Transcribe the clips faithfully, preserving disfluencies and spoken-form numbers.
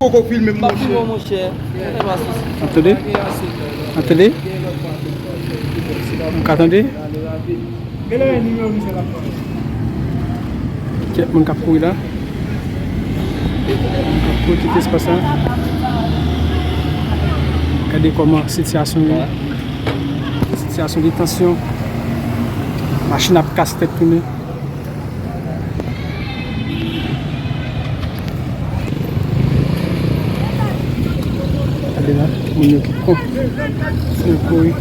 Poko filme m, monchè. Monchè. Tande? Tande? Nou ka tande? Kèk moun k ap kouri la. Moun k ap kouri kite espas la. Gade kòman sitiyasyon yo ye. Sitiyasyon de tansyon. Machin ap kase tèt tounen. Gade la, moun yo ki kon. Se kouri.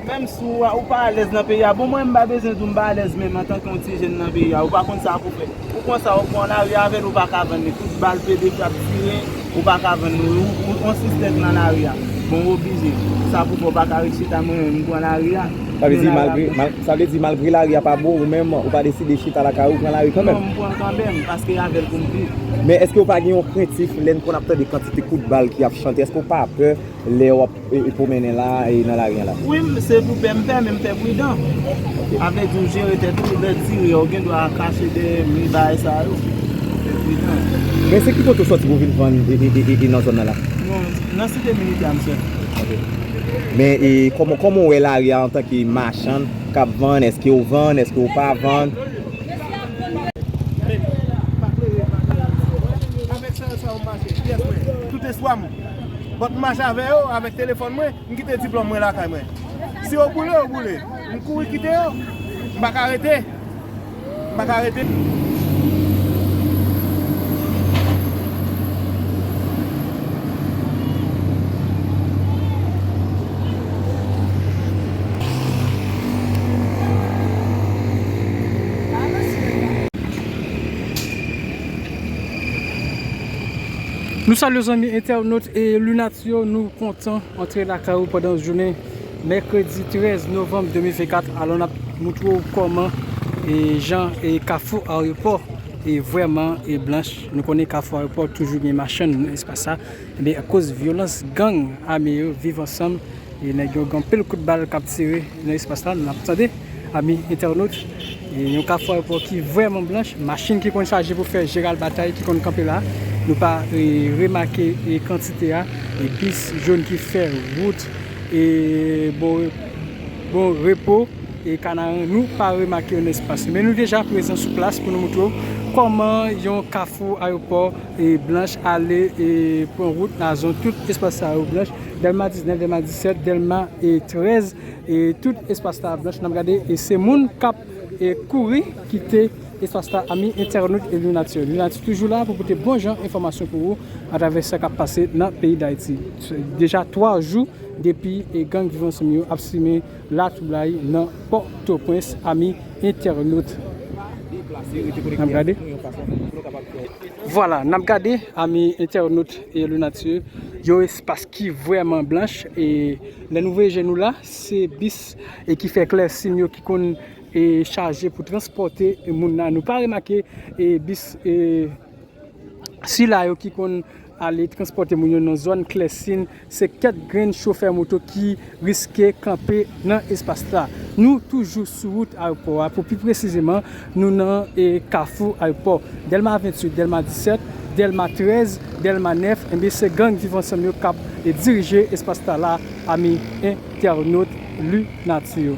Menm si w, ou pa alèz nan peyi a, bon, mwen, m pa bezwen di w m pa alèz menm antanke yon ti jèn nan peyi a. Ou pa konn sa pou fè. Ou pran sa, ou pran lari avè l, ou pa ka vann li. Tout bal, pede k ap tire, ou pa ka vann li. Ou, ou, on sistèk nan lari a. Bon, ou oblije. Sa pou fè, ou pa ka ret chita, mwen menm, m pran lari a. Sa vle di, malgre, mal, sa vle di, malgre lari a pa bon, ou menm, ou pa deside chita lakay ou, pran lari kanmenm? Non, m pran kanmenm, paske avè l pou m viv. Men èske w pa gen yon krentif lè n konn ap tande kantite kout bal ki ap chante? Èske w pa pè lè w ap, e, e, pwomennen la, e, nan lari a la? Wi, m, se pou pè m pè, men m fè pridan. Sa vle di, w jere tèt ou, lè tire, w gen dwa kache dèyè mi, bagay sa yo. Fè pridan. Men se ki kote w sòti pou w vin vann, e, e, e, e, e nan zòn nan la? Non, nan Site Militè a, m sòti. Ok. Men, e, kòman, kòman w wè lari a antanke machann k ap vann? Èske w vann? Èske w pa vann? Avèk sa, sa w mache, pyès mwen. Tout espwa m. Bon, m mache avè yo, avèk telefòn mwen, m kite diplòm mwen lakay mwen. Si yo boule, yo boule. M kouri kite yo. M pa ka rete. M pa ka rete. Nou salye zanmi entènot e Lunat yo, nou kontan antre lakay ou pandan jounen mèkredi trèz novanm de mil vennkat. Alò, n ap montre w kòman e jan e kafou ayewopò e vrèman e blanch. Nou konnen kafou ayewopò toujou gen machann nan espas sa. Ebyen, akoz vyolans gang ame yo, Viv Ansanm, e nèg yo gen anpil kout bal k ap tire nan espas la, n ap tande, ami entènot. E yon kafou ayewopò ki vrèman blanch, machin ki konn chaje pou fè Jeral Batay ki konn kanpe la. Nou pa, e, remake, e, kantite a, e bis jòn ki fè wout, e, bon, bon, Repo, e, Kanaran, nou pa remake yo nan espas. Men nou deja prezan sou plas pou nou montre w kòman yon kafou ayewopò, e, blanch ale, e, pran wout Nazon. Tout espas sa yo blanch. Dèlma diznèf, Dèlma disèt, Dèlma, e, trèz, e tout espas la blanch. N ap gade, e se moun k ap, e, kouri kite espas la, ami entènot e Lunat yo. Lunat toujou la pou pote bon jan enfòmasyon pou ou atravè sa k ap pase nan peyi Dayiti. Deja twa jou depi, e, gang Viv Ansanm yo ap simen latwoublay nan Pòtoprens, ami entènot. N ap gade. Vwala, n ap gade, ami entènot e Lunat yo, yon espas ki vrèman blanch, e lè nou voye je nou la, se bis, e ki fè klèsin yo ki konn, e chaje pou transpòte moun nan. Nou pa remake, e bis, e sila yo ki konn ale transpòte moun yo nan zòn klèsin, se kèk grenn chofè moto ki riske kanpe nan espas la. Nou toujou sou wout ayewopò a, pou pi presizeman, nou nan, e, kafou ayewopò. Dèlma venntuit, Dèlma disèt, Dèlma trèz, Dèlma nèf, enben, se gang Viv Ansanm yo k ap, e, dirije espas la la, ami entènot Lunat yo.